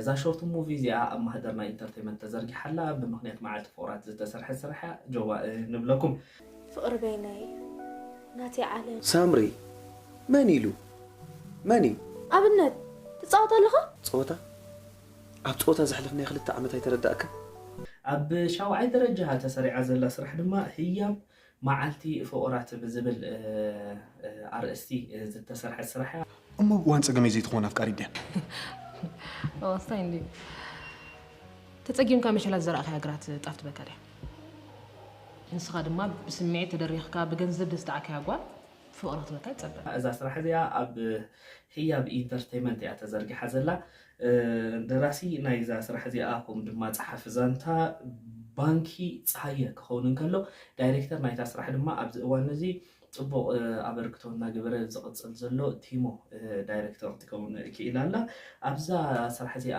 እዛ ሾርት ሙቪ እዚኣ ኣብ ማህደር ናይ ኢንተርቴይመንት ተዘርጊሓላ። ብምኽንያት መዓልቲ ፍቑራት ዝተሰርሐት ስራሕ እያ። ጆባእ ንብለኩም። ፍቕሪ በይነይ ናተይ ዓለም። ሳምሪ፣ መን ኢሉ? መን እዩ? ኣብነት ትፃወት ኣለኻ? ፀወታ? ኣብ ፀወታ ዘሕለፍናዮ ክልተ ዓመት ኣይተረዳእካ? ኣብ ሻውዓይ ደረጃ ተሰሪዓ ዘላ ስራሕ ድማ ህያብ መዓልቲ ፍቑራት ብዝብል ኣርእስቲ ዝተሰርሐት ስራሕ እያ። እሞ ብእዋን ጸገመይ ዘይትኸውን ኣፍቃሪት ድያ? እንታይ እንዲ ተጸጊምካ መሸላት ዘራእኻያ ግራት ጣፍ ትበካ ድያ? ንስኻ ድማ ብስምዒት ተደሪኽካ ብገንዘብ ደስታዓካያ ጓል ፍቕሪ ክትበካ ይጸበ። እዛ ስራሕ እዚኣ ኣብ ህያብ ኢንተርቴይመንት እያ ተዘርጊሓ ዘላ። ደራሲ ናይዛ ስራሕ እዚኣ ከምኡ ድማ ጸሓፊ ዛንታ ባንኪ ጸሃየ ክኸውን እንከሎ፣ ዳይሬክተር ናይታ ስራሕ ድማ ኣብዚ እዋን እዚ ጽቡቕ ኣበርክቶ እናገበረ ዝቕጽል ዘሎ ቲሞ ዳይሬክተር ክትከውን ክኢላ ኣላ። ኣብዛ ስራሕ እዚኣ